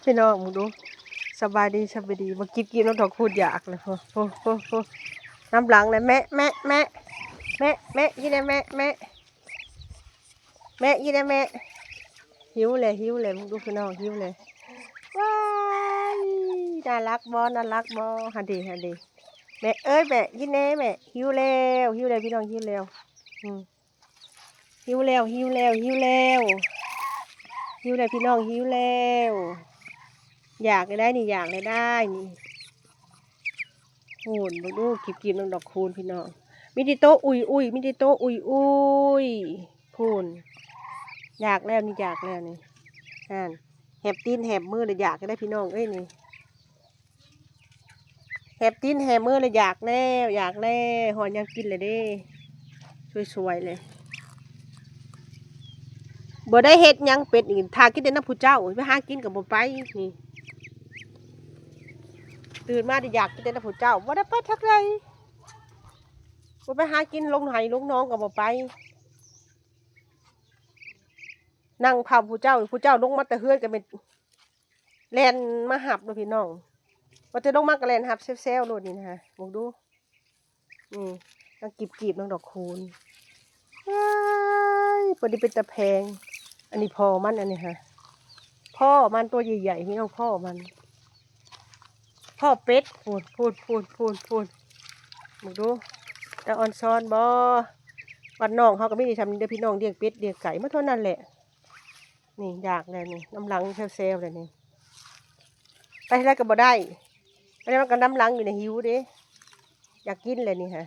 ພີ່ນ້ອງເບິ່ງດູ ສະບາຍດີ ສະບາຍດີ ມາກິນ ກິນນຳດອກຄູນ ຢາກແລ້ວ ໂອ້ ໂອ້ ໂອ້ ໂອ້ ນຳຫຼັງແຫຼະ ແມະ ແມະ ແມະ ແມະ ແມະ ກິນແດ່ ແມະ ແມະ ແມະ ກິນແດ່ ແມະ ຫິວແຫຼະ ຫິວແຫຼະ ເບິ່ງດູພີ່ນ້ອງ ຫິວແຫຼະ ວ້າຍ ໜ້າລັກບໍ່ ໜ້າລັກບໍ່ ຫັ້ນເດ ຫັ້ນເດ ແມະເອີຍ ແມະ ກິນແດ່ ແມະ ຫິວແລ້ວ ຫິວແລ້ວ ພີ່ນ້ອງ ຫິວແລ້ວ ອືມ ຫິວແລ້ວ ຫິວແລ້ວ ຫິວແລ້ວ ຫິວແລ້ວ ພີ່ນ້ອງ ຫິວແລ້ວ ຢາກແລ້ວໄດ໋ນີ້ ຢາກແລ້ວໄດ໋ນີ້ ໂອ້ຍ ເບິ່ງດູ ກິບໆ ນຳດອກຄູນ ພີ່ນ້ອງ ມີແຕ່ໂຕອຸຍໆ ມີແຕ່ໂຕອຸຍໆ ພຸ້ນ ຢາກແລ້ວນີ້ ຢາກແລ້ວນີ້ ຫັ້ນ ແຫບຕີນແຫບມືແລ້ວ ຢາກແລ້ວໄດ໋ ພີ່ນ້ອງເອີຍນີ້. ແຫບຕີນແຫບມືແລ້ວ ຢາກແລ້ວ ຢາກແລ້ວ ຮອດຍາມກິນແລ້ວເດ້ ສວຍໆ ເລີຍ ບໍ່ໄດ້ເຮັດຫຍັງ ເປັດນີ້ ຖ້າກິນແຕ່ນຳຜູ້ເຈົ້າ ໄປຫາກິນກໍບໍ່ໄປ ນີ້ ຕື່ນມາໄດ້ຢາກກິນແຕ່ນຳຜູ້ເຈົ້າ ບໍ່ໄດ້ໄປທາງໃດ ບໍ່ໄປຫາກິນລົງໄຮ່ລົງໜອງກໍບໍ່ໄປ ນັ່ງເຝົ້າຜູ້ເຈົ້າ ຜູ້ເຈົ້າລົງມາແຕ່ເຮືອນກໍແມ່ນ ແລ່ນມາຮັບໂລດພີ່ນ້ອງ ວ່າແຕ່ລົງມາກໍແລ່ນຮັບແຊວໆ ໂລດນີ້ນະ ເບິ່ງດູ ນີ້ ນາງກີບໆ ນາງດອກຄູນ ວ້າຍ ເພິ່ນນີ້ເປັນຕາແພງ ອັນນີ້ພໍ່ມັນ ອັນນີ້ຫາ ພໍ່ມັນຕົວໃຫຍ່ໆ ພີ່ນ້ອງ ພໍ່ມັນ ພໍ່ເປັດ ພຸ້ນໆໆໆ ເບິ່ງດູ ຕາອ່ອນຊອນບໍ່ ບ້ານນ້ອງເຮົາກໍມີແຕ່ຊ່ຳນີ້ເດີພີ່ນ້ອງ ລ້ຽງເປັດລ້ຽງໄກ່ມາເທົ່ານັ້ນແຫຼະ. ນີ້ຢາກແລ້ວນີ້ ນຳຫຼັງແຊວໆ ແລ້ວນີ້ ໄປທາງໃດກໍບໍ່ໄດ້ ໄປໃດມັນກໍນຳຫຼັງຢູ່ນີ້ ຫິວເດ້ ຢາກກິນແລ້ວນີ້ຫາ